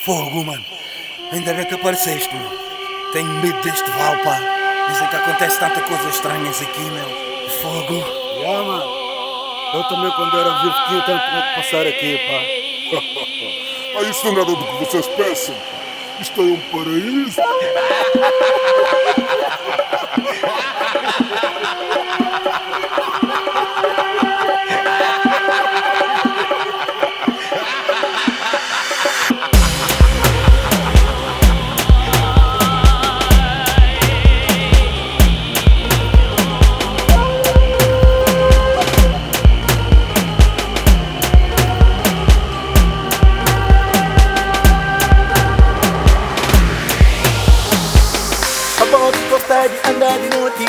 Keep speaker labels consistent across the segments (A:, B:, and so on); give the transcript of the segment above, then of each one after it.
A: Fogo, mano. Ainda bem que apareceste, meu. Tenho medo deste vale, pá. Dizem que acontece tanta coisa estranhas aqui, meu. Fogo.
B: Yeah, mano. Eu também quando era vivo tinha tanto medo de passar aqui, pá.
C: Ah, isso não é nada do que vocês pensam. Isto é um paraíso.
D: Pa bo ki gosta di anda di noti.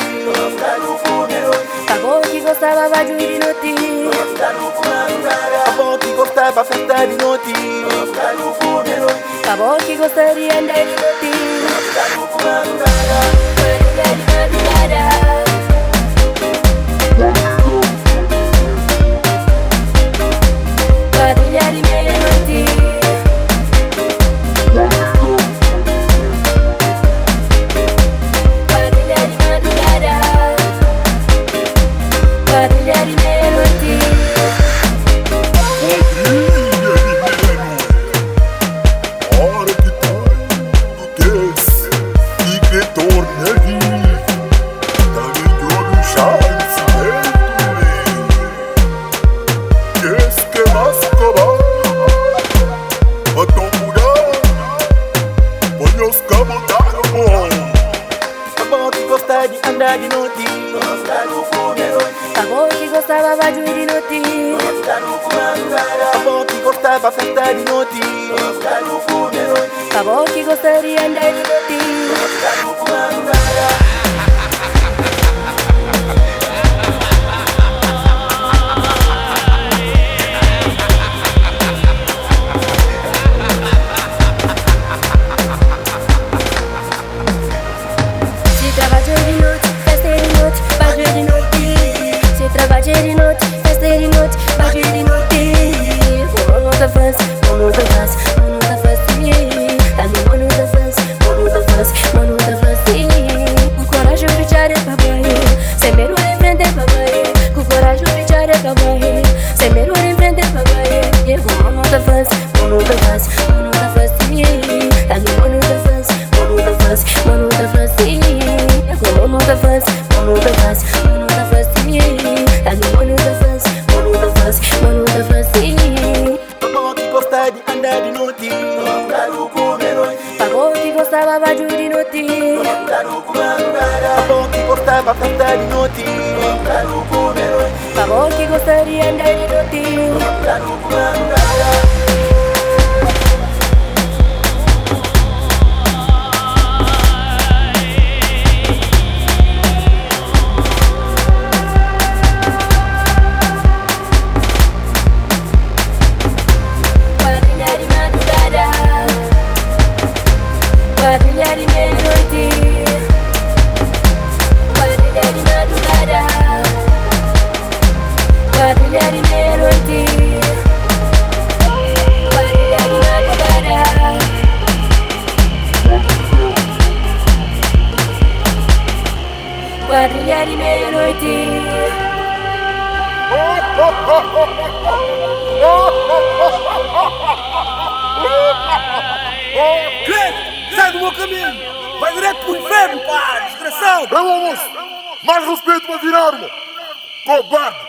E: Pa bo ki gostaba badju di noti.
D: Pa bo ki gostaba festa di noti.
E: Pa bo ki gosta di anda di noti. Quadrilha di madrugada. Quadrilha di meia-noite. Quadrilha di madrugada. Quadrilha di meia-noite.
C: Quadrilha di meia-noite. Hora que tudo desce e que torna vivo. Ta ben djobe un xansi dentu meio. Kes ke mas kaba pa tomuda pa nhos ka botadu mon.
D: Pa bo ki gosta di anda di noti.
E: Pa bo ki gostaba badju di noti.
D: Pa bo ki gostaba festa di noti.
E: Pa bo ki gosta di anda di noti. Se trabadja di noti, festa é di noti, badju é di noti. Se trabadja é di noti, festa é di noti, badju é di noti. Como nu ta fase, mo nu ta fase, mo nu ta fase. Ami mo nu ta fase, mo nu ta fase, mo nu ta fase. Ku koraji fitxadu é pa bai, sen medu em frenti é pa bai. Ku koraji fitxadu é pa bai, sen medu em frenti é pa bai. Como nu ta fase, mo nu ta fase, mo nu ta fase. Ami mo nu ta fase, mo nu ta fase, mo nu ta fase. Como nu ta fase, mo nu ta fase, mo nu ta fase. Ami mo nu ta fase, mo nu ta fase, mo nu ta fase.
D: Pa bo ki gosta di anda di noti.
E: Pa bo ki gostaba badju di noti.
D: Pa bo ki gostaba festa di noti.
E: Pa bo ki gosta di anda di noti. Quadrilha di madrugada. Quadrilha di meia-noite. Quadrilha di madrugada. Quadrilha di meia-noite. Quadrilha di madrugada. Quadrilha di meia-noite.
A: Crente, sai do meu caminho! Vai direto pro inferno, pá! Desgraçado!
C: Bravo, moço! Mais respeito para virar, irmão! Cobarde!